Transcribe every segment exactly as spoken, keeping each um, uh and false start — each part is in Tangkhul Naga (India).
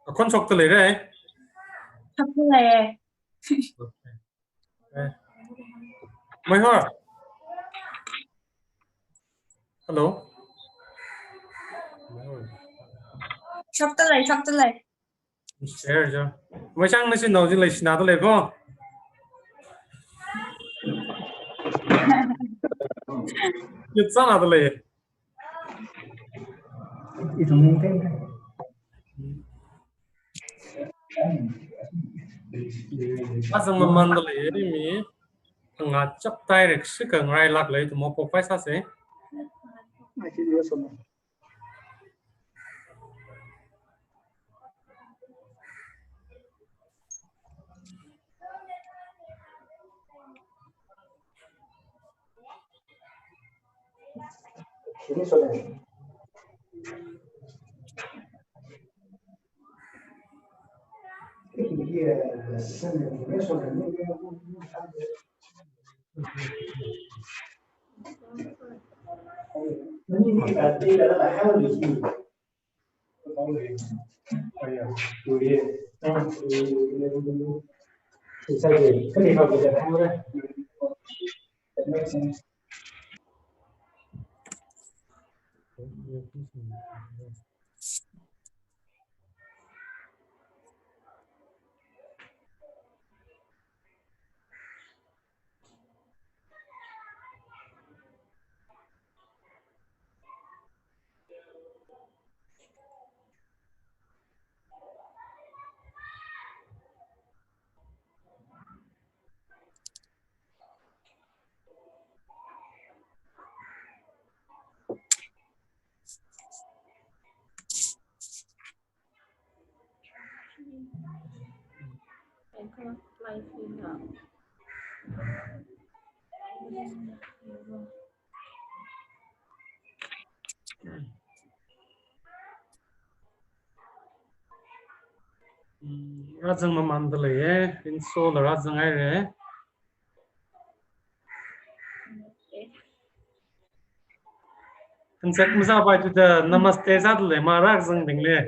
Akhon shokta leira? Shokta lei. Okay. Eh. Maihor. Hello. Shokta lei, shokta lei. Share jo. Maishang nashi nao jin lei shinada lei ko. Yut sanada lei. Azang mamanda lei mi. Nga chap direct shi ka ngai lak lei tu mo pok pai sa se. Hmm, rāzang mamanda leiya, inso la rāzang haira. Hansak masāpai tuda namaste sāda lei, ma rāzang ding lei.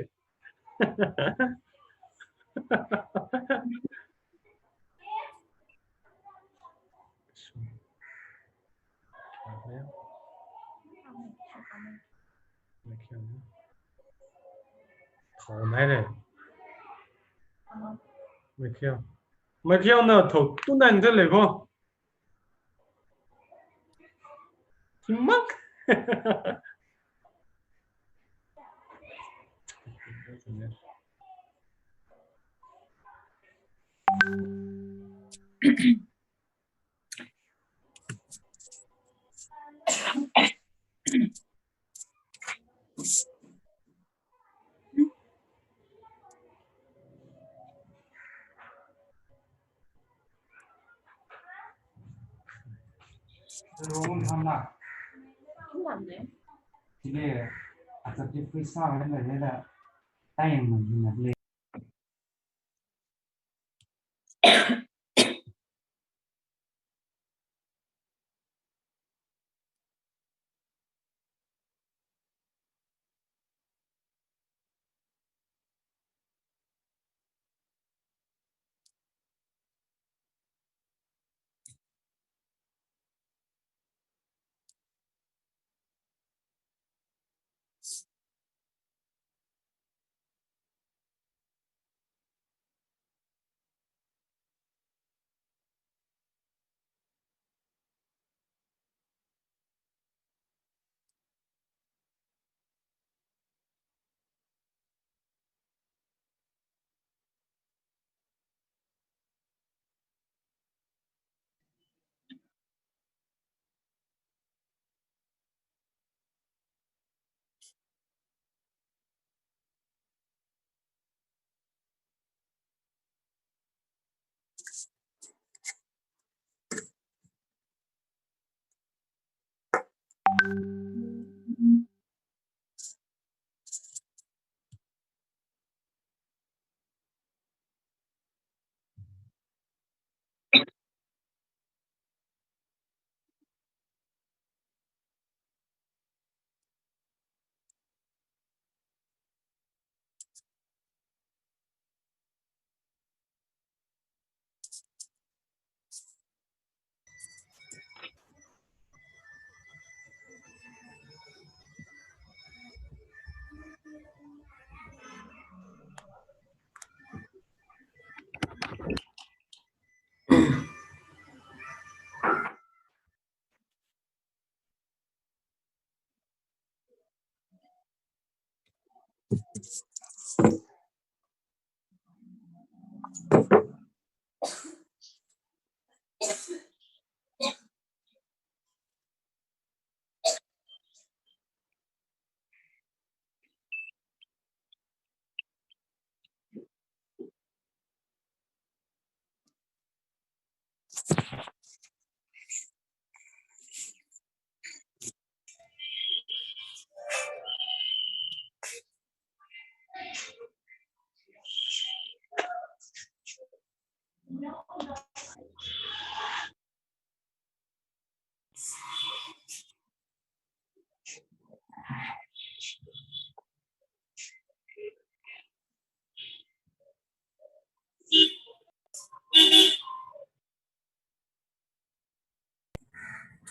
Thao nai lei. Michael. Michael na thao tu nang de lei ko. Mak.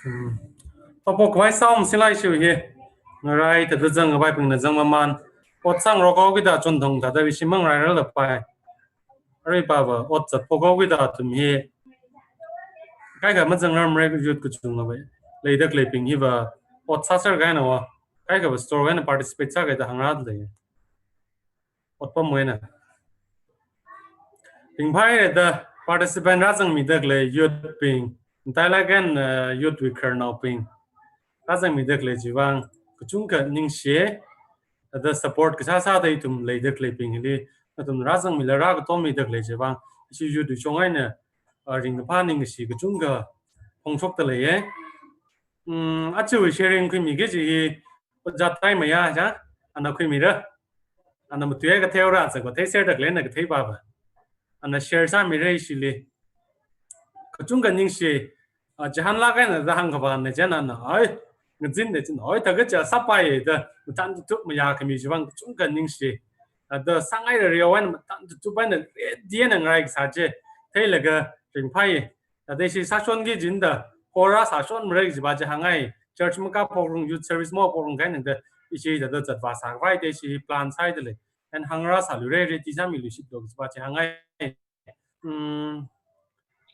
Hmm. Apok khavai sound silai shu hi. Ngarai thada zangkhavai pingna zang maman. Ot sangrok haokida chonthong thada ishi mangrairar lapai. Arui pava ot zatphok haokida athum hi. Kaikha mazangrarmara, youth kachungkha vai. Leida khaleibing hiva ot sāser kahaina va. Kaikhava store kahaina participate sākahai da hāngra da lei. Ot pamwui eina. Ringphāhaira da participant rāzangmida khalei youth bing, matailāk eina, uh, youth wui khararnaobing rāzangmida khalei chivang kachungkha ningshi. Thada support kasā sāda ithum leida khaleibing hili, nathum rāzangmila rākatommida khalei chivang ishi youth wui shong eina, uh, ringkaphā ningshi kachungkha phongshokda leiya. Hmm, aja sharing khuimiki kaji hi Ojā Taimayā ja, ana khuimira. Ana matuiya katheihaora, zako theiserda khaleina kathei pava. Ana share sāmira ishili. Kachungkha ningshi, ah, chihānlāk eina da hāngkhavana chieina ana, ai, ngazin da chieina, ai, thākha cha sāpaiya da, mathān tup mayākhami chivang kachungkha ningshi. Ah, da sāngaira riya eina mathān tup eina ready eina ngarai kasā chi theilaga ringphāya. Thada ishi sāshonki kajina da, kora sāshonmara kaji va chi hāngngai. Church makāphokrung, youth service mahaophokrung kahaina da, ishi thada zatvā sākhavai da ishi plan sāhaida lei. And hāngra sāluira, ready sāmiluishitlo kaji va chi hāngngai. Hmm.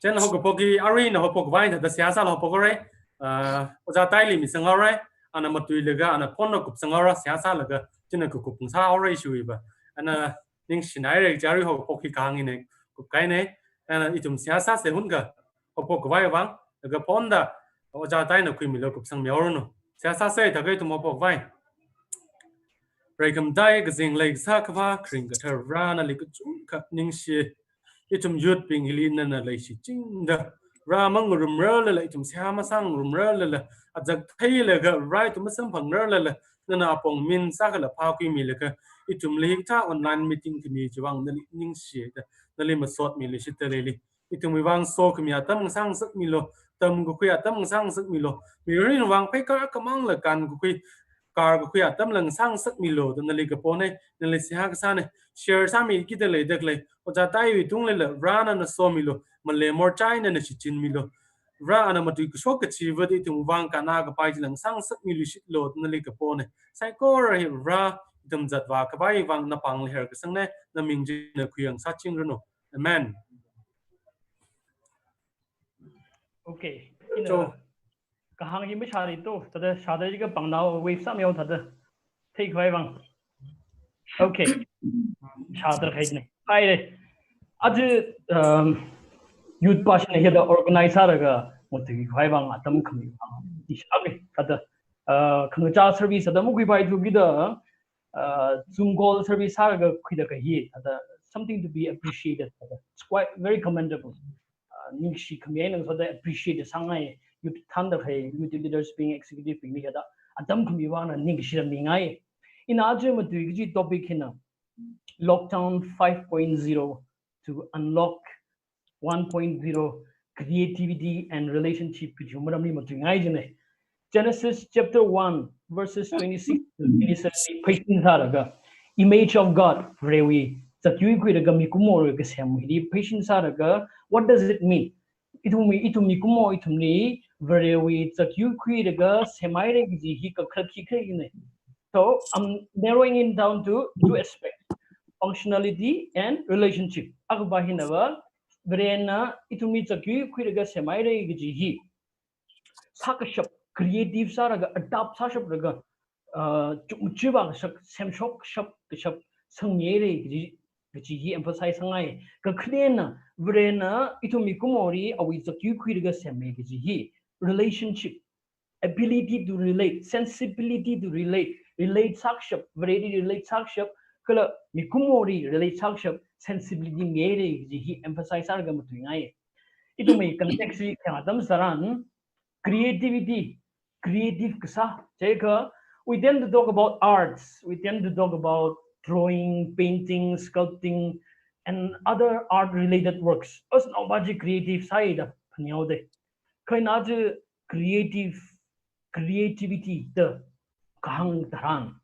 Chieina haokaphok hi, arui eina haophok khavai thada seihā sālaga haophokra. Ah, Ojā Taili misanghaora. Ana matuilaga, ana phone eina kupsanghaora, seihā sālaga, chieina kakup ngasāhaora ishiwui va. Ana ningshinaira kaji arui haokaphok hi kahāng hina, kupkahaina. Ana ithum seihā sāsa hunka, haophok khavai vang, laga phone da, Ojā Taina khuimilu kupsangmihaoranu. Seihā sāsa thākha ithum haophok khavai. Reikhamatai kazing leikasā Akhava kharing kathara Vare, nali kachungkha ningshi. Ithum youth bing hili nana leishichingda, Vare mangarumrarlala, ithum seihā masāngarumrarlala, azak theilaga Vare ithum masamphangrarlala, nana apong min sākhala phākhuimilaga, ithumli hikathā online meeting khami chivang nali ningshida, nali masotmiluishitda leili. Ithumwui vang sokhami atam ngasāngasakmilu, tamkakhui atam ngasāngasakmilu, mirinwui vang pheikar akhamangla kānkakhui, karkakhui atamla ngasāngasakmilu da nali kapona, nali seihā kasāna. Share sāmikida leida khalei Ojā Taiwui tunglila Vare nana somilu, malei morchai nana shichinmilu. Vare ana matui kashok kachiva da ithumwui vang kannā kapai chila ngasāngasakmiluishitlu da nali kapona. Saikora hi Vare ithum zatvā khavai vang napāngli herkasangna, naming china khuiyangsāchingranu. Amen. Okay. Ina so, kahāng hi mashāri to, thada shāda jiakha pangnao wave sāmihaowa thada. Theikhavai vang. Okay. Shāda khaina. Haira. Aja, um, youth passion hithada organize sālaga, matuikhavai vang atam khami vang. Ishākha thada, uh, khangachā service thada makhuipaithu kida, uh, Zoom call service sālaga khuida kaji hi, thada something to be appreciated. Thada. It's quite very commendable. Uh, ningshikhami eina thada appreciate sāngai, youth thānda khalei, youth leaders bing, executive bingli thada atam khami vangna ningshida mingai. Ina aja matui kaji topic hina, Lockdown five point zero to unlock one point zero, creativity and relationship kaji maramli matuingai jina. Genesis chapter one, verses twenty-six to twenty-seven li pheisin sālaga, image of God, Varewui zakyui khuilaga mikumo kasem hili pheisin sālaga, what does it mean? Ithumwui, ithum mikumo ithumli Varewui zakyui khuilaga semhaira kaji hi kakhalat khikhala jina. So I'm narrowing it down to two aspects, functionality and relationship. Akhava hinava, Varena ithumli zakyui khuilaga semhaira kaji hi sākashap, creative sālaga, adapt sāshaplaga, uh, chukmaja vākashap, semshokshap, kashap sangmihaira kaji, kaji hi emphasize sāngai. Kakhanena, Varena ithum mikumoli awui zakyui khuilaga semmi kaji hi relationship, ability to relate, sensibility to relate, relate sākashap, Vareli relate sākashap, kala mikumoli relate sākashap, sensibility mihaira kaji hi emphasize sālaga matuingai. Ithumwui context hi khayang atam tharan, creativity, creative kasā. Chieina, we tend to talk about arts, we tend to talk about drawing, painting, sculpting, and other art-related works. As nobody creative side of phanyaode. Kha ina chi creative, creativity da kahāng tharan,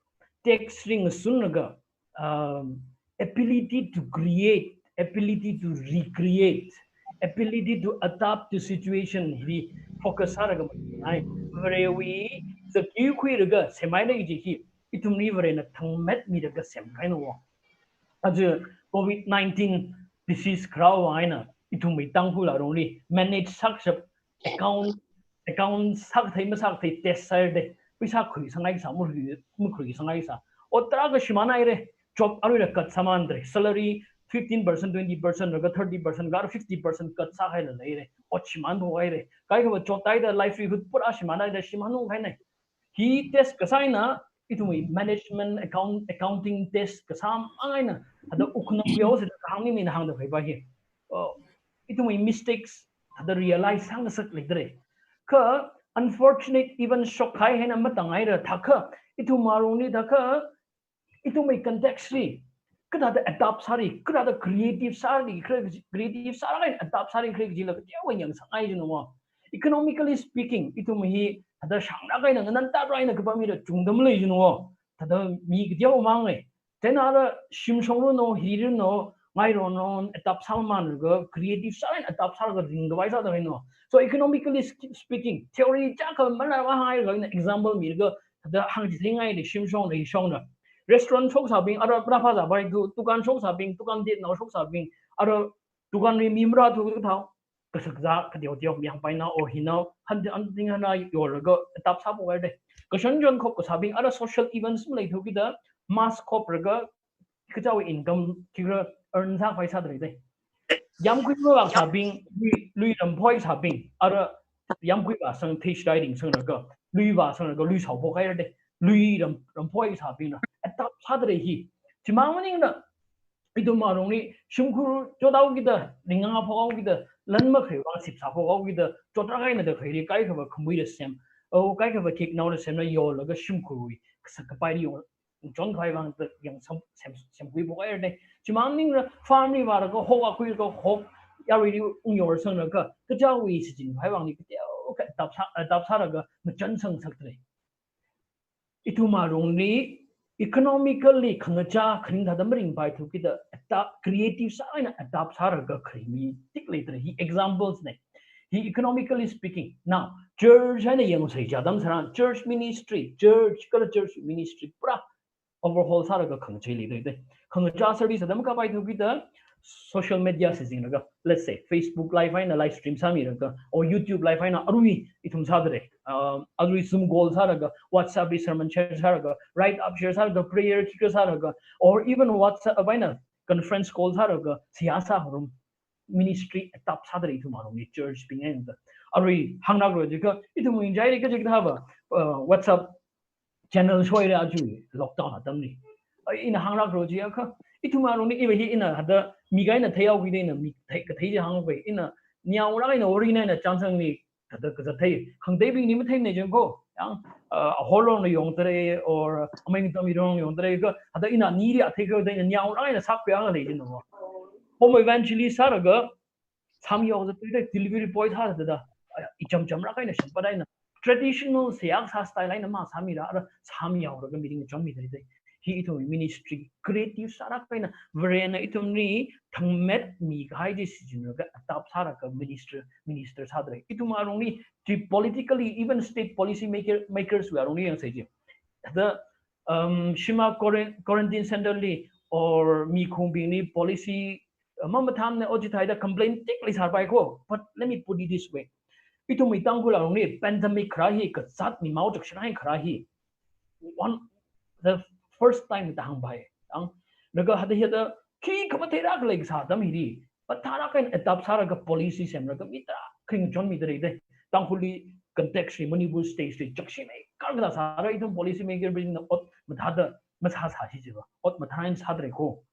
text ring sunlaga, um, ability to create, ability to recreate, ability to adapt to situation hi focus sālaga matuingai. Varewui zakyui khuilaga semhaira kaji hi ithumli Varena thangmetmilaga semkahaina. Aja covid nineteen disease kharā eina ithumwui Tangkhul alungli manage sākashap, account, account sākathei masākathei test sāhaira de. Pheisā khuisāngai kasā, makhui, makhuisāngai kasā. Ot tarākha shimānhaira, job aruila cut sāmānhaira. Salary fifteen percent, twenty percent laga thirty percent laga fifty percent cut sāhaila leira. Ot shimānphokhaira. Kaikhava chothaida livelihood pura shimānhaira, shimānunghaina. Hi test kasā eina, ithumwui management, account, accounting test kasā mang eina, hithāda wukkhanang yaosida kahāngna mina hāngda khaleiva hi. Oh, ithumwui mistakes hithāda realize sāngasak leidalei. Kha unfortunate event shokkahai eina matānghaira thākha, ithum alungli thākha, ithumwui context li kathāda adapt sāra, kathāda creative sāra, creative sālaga adapt sāra khala kajila kateokha yangsāngai jinu. Economically speaking, ithum hi hithāda shānglāk eina, nganantālāk eina kapam hila chungda malei jinu. Hithāda mi kateo mangai. Chieina ara shimshong ranu, hi ranu, ngai ranu, adapt sāmānlaga, creative sālaga adapt sālaga ringkhavai sāda leinu. So economically sp-, speaking, theory chakha malāva hānglaga ina example milaga, hithāda hāngchitheingaili shimshongla, hishongla. Restaurant shoksābing, ara phāphā zāpaithu, dukan shoksābing, dukan detnao shoksābing, ara dukan li mi marāthu kathāo, kasak zā, kateoteo, mayangpainao, or hinao, hān, hān, ting hāna yorlaga, adapt sāphokhaira de. Kashon chonkhop kasābing, ara social events maleithu kida, mask khoplaga, kachichāwui income khikha earn sākhavai sādalei de. Yāmkui mavākasābing, lui, lui ramphoi kasābing, ara yāmkui vāsang, test riding sanglaga, lui vāsanglaga, lui shaophokhaira de, lui ram, ramphoi kasābingna adapt sādalei hi. Chimang maningla, ithum alungli shimkhur chothaokida, ringngāphokhaokida, lan makhaleiwui vang sipsāphokhaokida, chotlāk eina da khaili, kaikhava khamuila sem, o, kaikhava cake naola semla yorlaga shimkhurwui kasak kapaili yong, chonkhavai vang da yang sem, sem, semkhuiphokhaira de. Chimang maningla farm li vālaga, hok akhuilaga, hok yaruili ungyorsanglaga, kachichāwui season khavai vangli kateokha adapt sā, adapt sālaga machānsangngasakdalei. Ithum alungli economically khangachā kharing thāda maringpaithu kida adapt, creative sā eina adapt sālaga khalei mi tik leidalei. Hi examples na. Hi economically speaking. Now, church eina yangsei chi atam tharan, church ministry, church kala church ministry pura overhaul sālaga khangachei leidalei. Khangachā service atam kapaithu kida social media sizinlaga, let's say, Facebook Live eina live stream sāmilaga, or YouTube Live eina arui ithum sādalei. Um, arui Zoom call sālaga, WhatsApp li sermon share sālaga, write up share sālaga, prayer khikha sālaga, or even WhatsApp eina conference call sālaga, seihā sāhaorum, ministry adapt sādalei ithum alungli church bing eina da. Arui hānglākra jiakha, ithum ringchaili kachikathāva, uh, WhatsApp channel shoira aja lockdown atamli. Ai, ina hānglākra jiakha, ithum alungli iva hi ina hithāda mi kaina theihaokida ina mi thei, kathei chi hāngpai, ina niaolāk eina ori eina chānsangli hithāda kazat thei. Khangateibingli matheimana jang ko. Yang, uh, aholongna yongdalei, or amei ngatam irongna yongdalei kha, hithāda ina nili athei kha da ina niaolāk eina sākhuiakha lei jinu. Home evangelist sālaga, sāmihaoda tuida delivery boy sāda da, ai, icham chamlāk eina shimpat eina traditional seihā kasā style eina masāmila, ara sāmihaolaga mirin changmidalei de. Hi ithum ministry creative sālāk eina Varena ithumli thangmetmi kahai chi shichinlaga adapt sālaga minister, minister sādalei. Ithum alungli chi politically, even state policy maker, makers wui alungli yangsei chi. Hithāda, um, shimā quaran-, quarantine center li or mikhangbingli policy, uh, mamathāmana, o chithāda complain tik leisāpai ko. But let me put it this way. Ithumwui Tangkhul alungli pandemic kharā hi, kazāt mi maochak shanai kharā hi, one, the first time da hāngpai. tang. Laga hithāda hithāda khikha matheirākhalei kasā atam hili, mathālāk eina adapt sālaga policy semlaga mi tarākha ngachonmida lei dei. Tangkhulli context li, Manipur state li, chakshimei kar kasā sāra ithum policy maker bingna ot mathāda masāsāsi jiva. Ot mathāda sāda lei ko.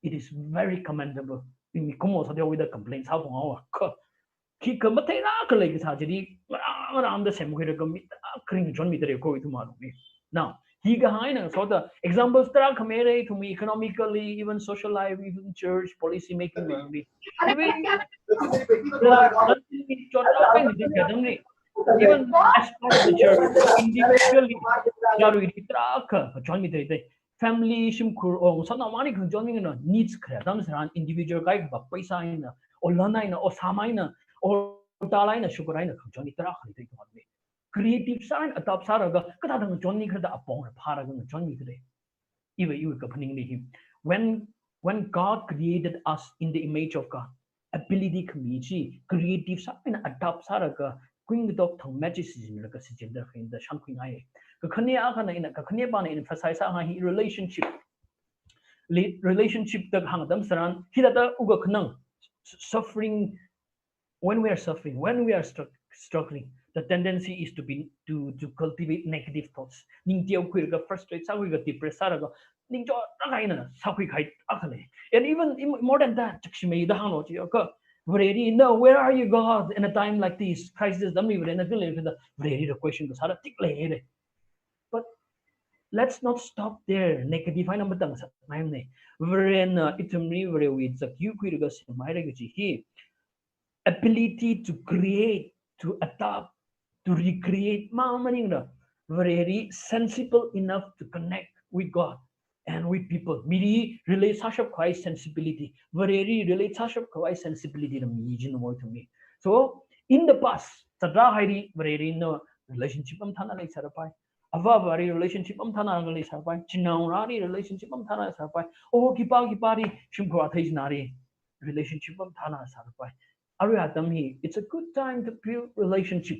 It is very commendable. Mikumo sāda awida complain sāphunga wa. Kha, khikha matheirākhalei kasā chili, ngarā, ngarāmada semkhuilaga mi tarākha ngachonmida lei ko ithum alungli. Now, hikahai eina sort of examples tarākha mira ithum economically, even social life, even church, policy making li. Even, even as part of the church, individually, yaruili tarākha ngachonmida lei. Family shimkhur or ngasotnao mani khangachon eina needs khare atam tharan individual kaikhava paisa eina, or lan eina, or sam eina, or tal eina, sugar eina khangachon mi tarākha lei dei. Creative sāda adapt sālaga kathāda ngachonmi khala da apong phālaga ngachonmida lei. Iva, iva kaphaning lei hi. When, when God created us in the image of God, ability khami chi, creative sāda adapt sālaga, kuingatok thangmet chi shichinlaga, shichinda khaida shānkhuingai. Kakhane akhana ina, kakhane pana emphasize sāngai hi relationship. Li-, relationship da hāng atam tharan, hithāda wukkhanang, s-, suffering, when we are suffering, when we are struck-, struggling, the tendency is to be, to, to cultivate negative thoughts. Ning teokhuilaga, frustrate sākhuilaga, depress sālaga, ningchot rākahaina sākhui kahai akha lei. And even im-, more than that, chakshimei da hānglo chiakha, Vareli, no, where are you, God, in a time like this? Crisis atamli Varena kali khala da, Vareli da question kasā da tik lei lei. But let's not stop there. Negative eina matang sāngaimana. Varena ithumli Varewui zakyui khuilaga semhaira kaji hi, ability to create, to adapt, to recreate mang maningla, Vareli sensible enough to connect with God and with people. Mili relate sāshap khavai sensibility, Vareli relate sāshap khavai sensibility la mi jin mo ithumli. So, in the past, zatrā haili Vareli na relationship mathāna leisālapai. Avā avali relationship mathāna leisālapai. Chinaongarāli relationship mathāna sālapai. O khipā khipāli shimkhur athei chināli relationship mathāna sālapai. Arui atam hi, it's a good time to build relationship.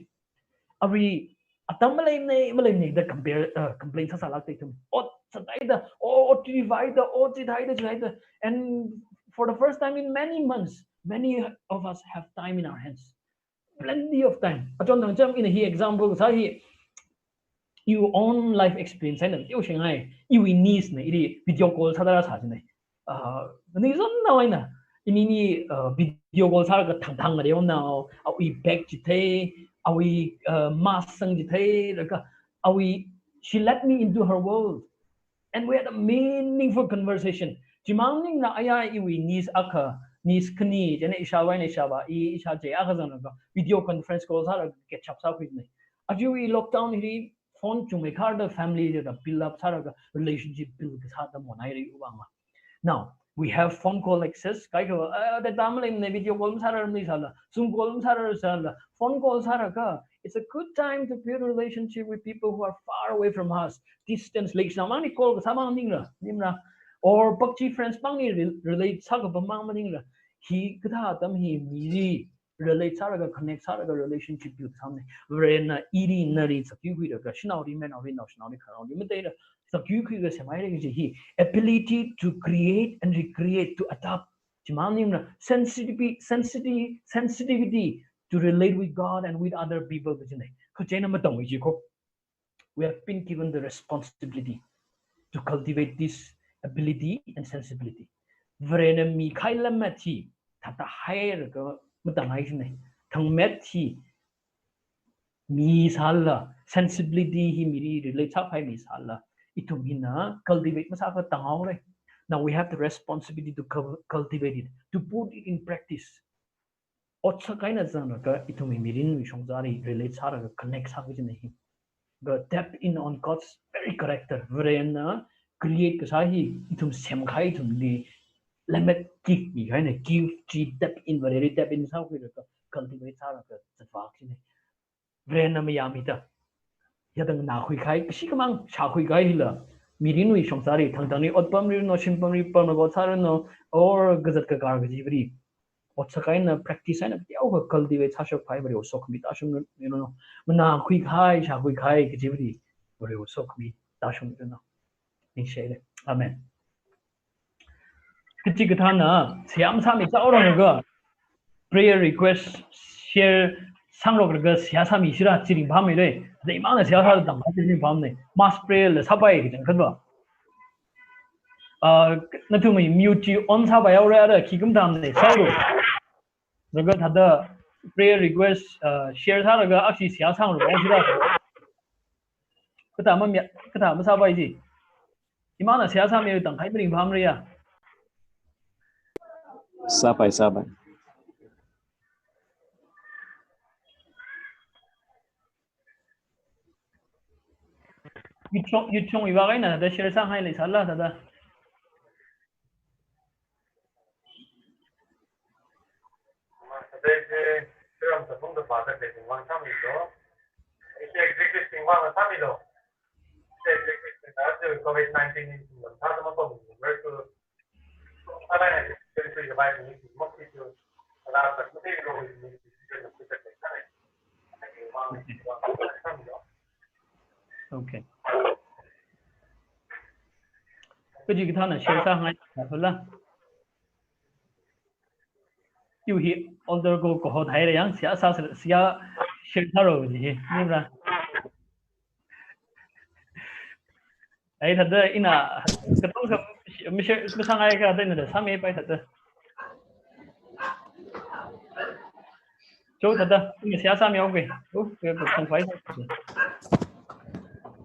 Arui atam maleimana, maleimana da compare, uh, complain sāsālāk dei ithum. Ot sāthaida, o, ot chithaida, o chithaida, chithaida. And for the first time in many months, many of us have time in our hands. Plenty of time. Achon thang cham ina hi example kasā hi, your own life experience eina teoshingai. Iwui niece na ili video call sāda rāsā jinei. Ah, nizam na waina. Ini ni, ah, video call sālaga thang thang ngareo nao, awui bag chithei, awui, ah, mask sang chithei, laga awui, she let me into her world. And we had a meaningful conversation. Chimang maningla aya iwui niece akha, niece khani, chieina ishāvā eina ishāvā, i, ishāchei akha zanglaga video conference call sālaga catch up sākhuinei. Ajawui lockdown hili phone chungmeikharda family da build up sālaga relationship build kasā atam nganāira iwui vangva. Now, we have phone call access, kaikhava, uh, data maleimana video call masārarmana sāla, Zoom call masārarmana sāla, phone call sālaga, it's a good time to build relationship with people who are far away from us. Distance, leishinao mani call kasā mang maningla, maningla. Or PUBG friends mangli re-, relate sākapam mang maningla. Hikathā atam hi mili relate sālaga, connect sālaga relationship build sāmana. Varena ili nali zakyui khuilaga, shanaoli, manaoli, naoshinaoli, khanaoli, mataila zakyui khuilaga semhaira kaji hi, ability to create and recreate, to adapt. Chimang maningla sensitivity, sensitivity, sensitivity to relate with God and with other people kajinei. Kha chieina matangwui ji ko. We have been given the responsibility to cultivate this ability and sensibility. Varena mikahai lammet hi thāda hailaga matanghai jinei. Thangmet hi misālala, sensibility hi mili relate sākhavai misālala, ithum hina cultivate masākha tanghaora. Now we have the responsibility to cul-, cultivate it, to put it in practice. Otsak eina zanglaga ithum hi mirinwui shongzali relate sālaga connect sāki jinei hi. The tap in on God's very character. Varena create kasā hi, ithum semkahai ithumli lammet gift mikahaina, gift chi tap in, Vareli tap in sākhuilaga cultivate sālaga zatvā jinei. Varena mayāmida, yadang nganākhui kahai, kashi khamang shākhui kahai hila, mirinwui shongzali, thangthangli, otpamli, no shimpamli, pamna ko sāranu, or kazat kakar kajivali, otsak eina practice eina teokha cultivate sāshap kahai Varewui sokhami tāshungmiranu. Nganākhui kahai, shākhui kahai kajivali, Varewui sokhami tāshungmiranu. Ningshire. Amen. Kachikathāna seihā masāmi, chaorang laga prayer request share sāngarok laga seihā sāmi shira chi ringphāmeira. Dai mana seihā sāda tangkha chi ringphāmana. Mass prayer la sāpai kachangkhatva. Ah, nathumwui mute chi on sāpai haora ara khi kum tamna, sāhaora. Laga thāda prayer request, ah, share sālaga ashi seihā sāngarok shira. Kathā mami, kathā masāpai chi. Imana seihā sāmi tangkhai maringphāmara ya. Sāpai, sāpai. Yuchong, yuchong iwa kaina thāda share sāngai leisāla thāda. Thāda chi shiram sabung da ba da ke wang sāmilo. Isi executive team wang sāmilo. Isi executive team da COVID nineteen ni lam sāda mapam versus Okay. Kachikathāna share sāngai, sāla. Yu hi altar call kahothaira yang, seihā sā, seihā share sāra ji hi, nira. Ai thāda ina, katong sa, mi share, mi sāngai kathāda ina da sāmipai thāda. Cho thāda, ina seihā sāmi, okay. Oh, okay, okay, thank you.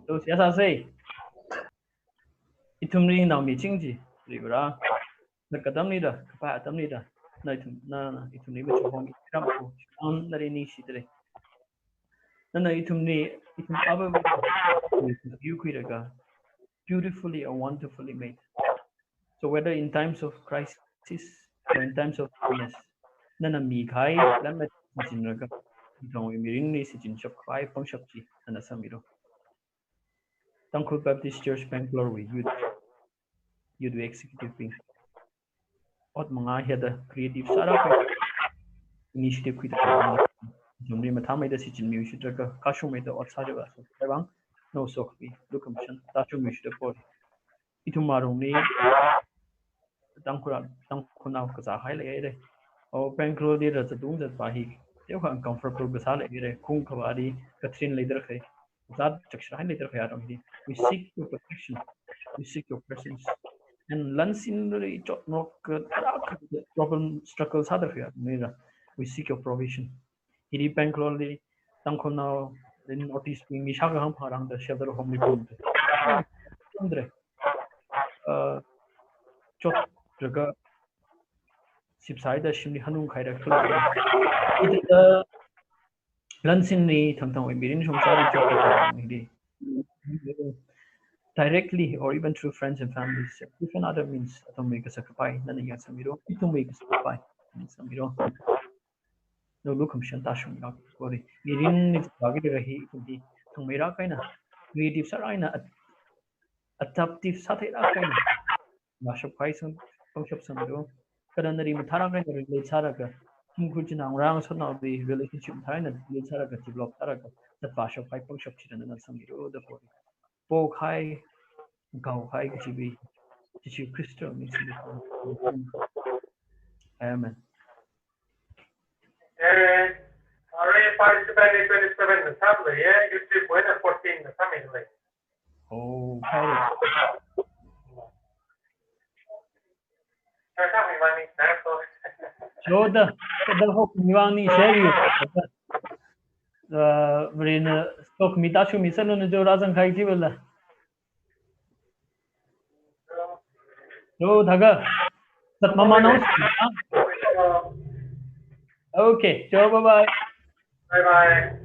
Cho seihā sāsa. Ithumli naomi ching chi, Varivara. Na katamli da, kapai atamli da, na ithum, na, na ithumli machuk hong, ram ko, an nali ningshidalei. Nana ithumli, ithum aba yuikhuilaga, beautifully and wonderfully made. So whether in times of crisis or in times of illness, nana mikahai lam na shichinlaga, ithumwui mirinli shichinshap khavai pangshap chi nana sāmilo. Tangkhul Baptist Church Bangalore wui youth, youth wui executive bing. Ot manga hithāda creative sālaga initiative khuida. Ithumli mathāmeida shichinmiu shitlaga, kashungmeida ot sālaga, so, khaibang, no sok bi, lukhamashan, tāshungmiu shitlaga pori. Ithum marongli, Tangkhul, Tangkhulnao kazā hai leira. O Bangalore li rāzatdung zatpa hi, teokha uncomfortable kasā leira. Khung khavāli katrin leidalei. Zat chakshra hai leidalei atam hi. We seek your protection. We seek your presence. And lansinli chotngarok ka, problem, struggle sādalei atam hila, we seek your provision. Hili Bangalore li Tangkhulnao, then North East bing mi shākha hang pharāngda shelter home li pamda. Pamdalei. Uh, chotraga sipsaida shimli hanung khaida khala. Ithāda lansinli thangthangwui mirin shongzali chotraga hili. Directly or even through friends and families, different other means, athumwui kasā kapai nana yangsangmiro, ithumwui kasā kapai yangsangmiro. No lukhamashan tāshungmiro. Kori, mirinli zāki da hi ithum hi thangmeilāk eina, creative sālāk eina, ad-, adaptive sātheilāk eina, vāshap khavai sang, pangshap sangmiro. Kala nali mathālāk eina relate sālaga, khingkhur china ngarān ngasotnaoli relationship mathālāk eina relate sālaga, develop sālaga, zat vāshap khavai pangshap china nana sangmiro da kori. Pokhai, gaokhai kachiwui, Jishu Khrista ming singda. Amen. Eh, arui participant twenty-seven na sāmlei, eh, YouTube wui eina fourteen na sāmilei. Oh, hi. Choda, choda hok miwang ni share yu. Uh, Varena sokhami tāshungmisālu na, cho rāzang khai chiwala. Cho thākha. Sat mama nong. Okay, cho bye bye. Bye bye.